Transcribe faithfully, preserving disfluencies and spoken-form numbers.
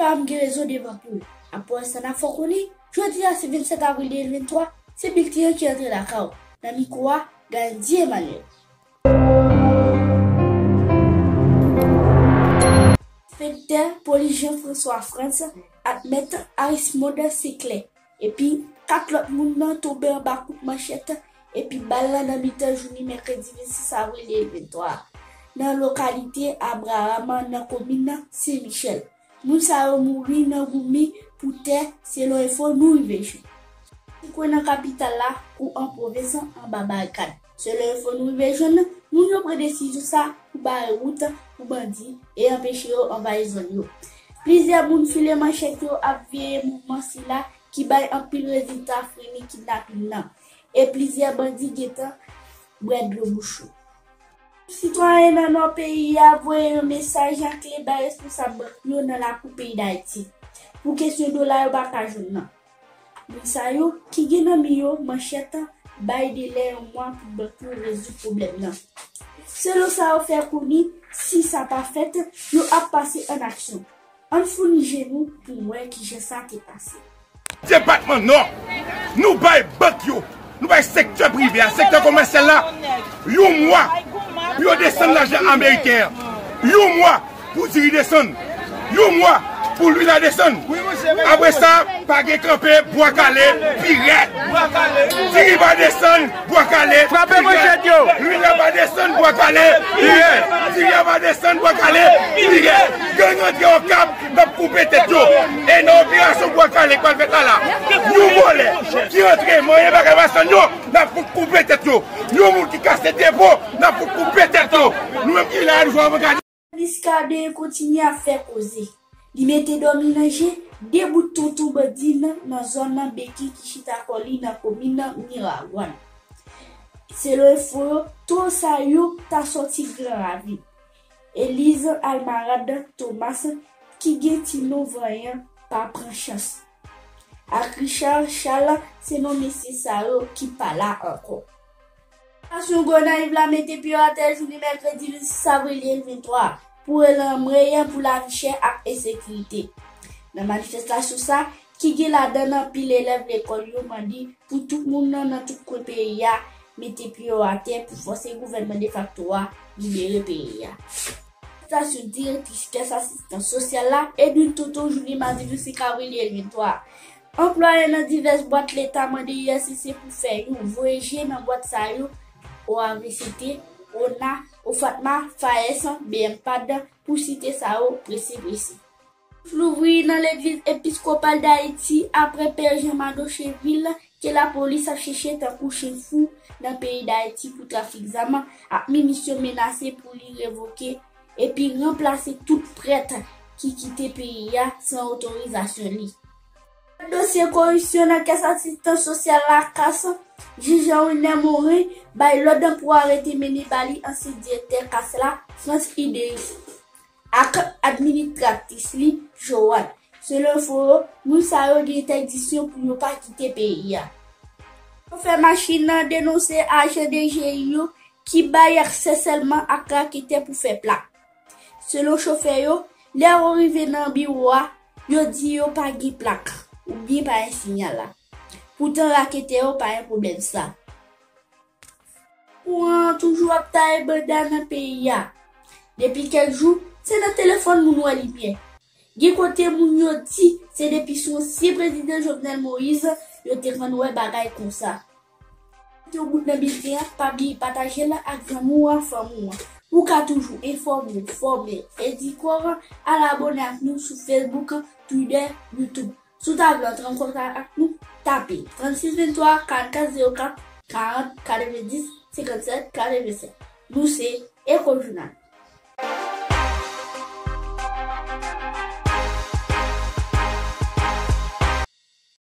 pa m gen rezon devan pou l. Apre sa, n ap fè w konnen, jodi a se vennsèt avril de mil venntwa, se bilten an ki antre lakay w. Nan mikwo a, Gandhi Emmanuel. Enspektè polis Jean François Frantz ak mèt Arismond Seclair, epi kat lòt moun nan tonbe anba kout manchèt epi bal la nan mitan jounen mèkredi vennsis avril de mil venntwa a, nan lokalite Abraham, nan komin Sen Michèl. Moun sa yo mouri nan goumi pou tè, selon enfo nou rive jwenn. Sikwe nan kapital la kou an pwovens anba barikad. Selon enfo nou rive jwenn, moun yo pran desizyon sa pou bare wout pou bandi e anpeche yo anvayi zòn yo. Plizyè moun file manchèt yo ap veye mouvman sila ki bay anpil rezilta, freni kidnapin nan, e plizyè bandi gentan bwè dlo bouch yo. Sitwayen nan nò peyi a voye yon mesaj an kle bay responsab bank yo nan lakou peyi Dayiti pou kesyon dola yo pa ka jwenn nan. Moun sa yo ki gen nan men yo manchèt bay delè yon mwa pou bank yo rezoud pwoblèm nan. Selon sa yo fè konnen, si sa pa fèt, yo ap pase an aksyon. Ann founi je nou pou n wè kijan sa te pase. Depatman Nò, nou bay bank yo, nou bay sektè prive a, sektè komèsyal la, yon mwa pou yo desann lajan ameriken an. Yon mwa pou diri desann. Yon mwa pou lwil la desann. Apre sa, pa gen kanpe, bwa kale pi rèd. Diri pa desann, bwa kale pi rèd. Lwil la pa desann, bwa kale pi rèd. Diri a pa desann, bwa kale pi rèd. Gang antre Okap, n ap koupe tèt yo. E nan operasyon bwa kale k pral fèt la la, yon vòlè ki antre manyen bagay pa sann yo, n ap fout koupe tèt yo. Yon moun ki kase depo, n ap fout koupe tèt yo. Nou menm ki la, nou jwe avangad. Miskaden kontinye ap fè koze. Li mete dòmi nan je de bout tonton bandi nan, nan zòn nan Beki ki chita kò li nan komin nan Miragwàn. Selon enfo yo, twa sa yo ta sòti Gran Ravin. Eliz Almarad Thomas, ki gen ti non vanyan, pa pran chans. Ak Richard Charles, se non mesye sa yo ki pa la ankò. Stasyon Gonayiv la mete pye yo atè jounen mèkredi vennsis avril de mil venntwa pou rele anmweyan pou lavi chè ak ensekirite. Nan manifestasyon sa, ki gen ladan anpil elèv lekòl yo mande pou tout moun nan, nan tout kwen peyi a mete pye yo atè pou fòse gouvènman defakto a libere peyi a. Stasyon direktris kès asistans sosyal la, Edwin Tonton, jounen madi vennsenk avril de mil venntwa. Anplwaye nan divès bwat leta mande U S C C pou fè yon voye je nan bwat sa yo, O A V C T, O N A, O F A T M A, FAES, B M pad, pou site sa yo prese prese. Louvri nan legliz episkopal Dayiti apre Pè Jean Mado Cheville ke lapolis ap chèche tankou chen fou nan peyi Dayiti pou trafik zam ak minisyon menase pou li revoke epi ranplase tout prèt ki kite peyi a san otorizasyon li. Dosye koripsyon nan kès asistans sosyal la, kas, jij Wilner Morin bay lòd pou arete mennen ba li ansyen direktè kas la, Frantz Idéris, ak administratris li, Joanne. Selon enfo yo, moun sa yo gen entèdiksyon pou yo pa kite peyi a. Chofè machin nan denonse ajan D G I yo ki bay aksè sèlman ak raketè pou fè plak. Selon chofè yo, lè yo rive nan biwo a, yo di yo pa gen plak oubyen pa gen siyal la. Poutan raketè yo pa gen pwoblèm sa. Kouran an toujou ap taye banda nan peyi a. Depi kèk jou, se nan telefòn moun wè limyè. Gen kote moun yo di se depi sou ansyen prezidan Jovenel Moïse yo te konn wè bagay konsa. Mete yon bout nan bilten an, pa bliye pataje l ak zanmi w, fanmi w. Ou ka toujou enfòme w, fòme, edike w, al abòne ak nou sou Facebook, Twitter, YouTube. Si w ta vle antre an kontak ak nou, tape trannsis venntwa, karannkat zewo kat, karant, katrevendis, senkannsèt, katrevennsèt. Nou se Echo Journal.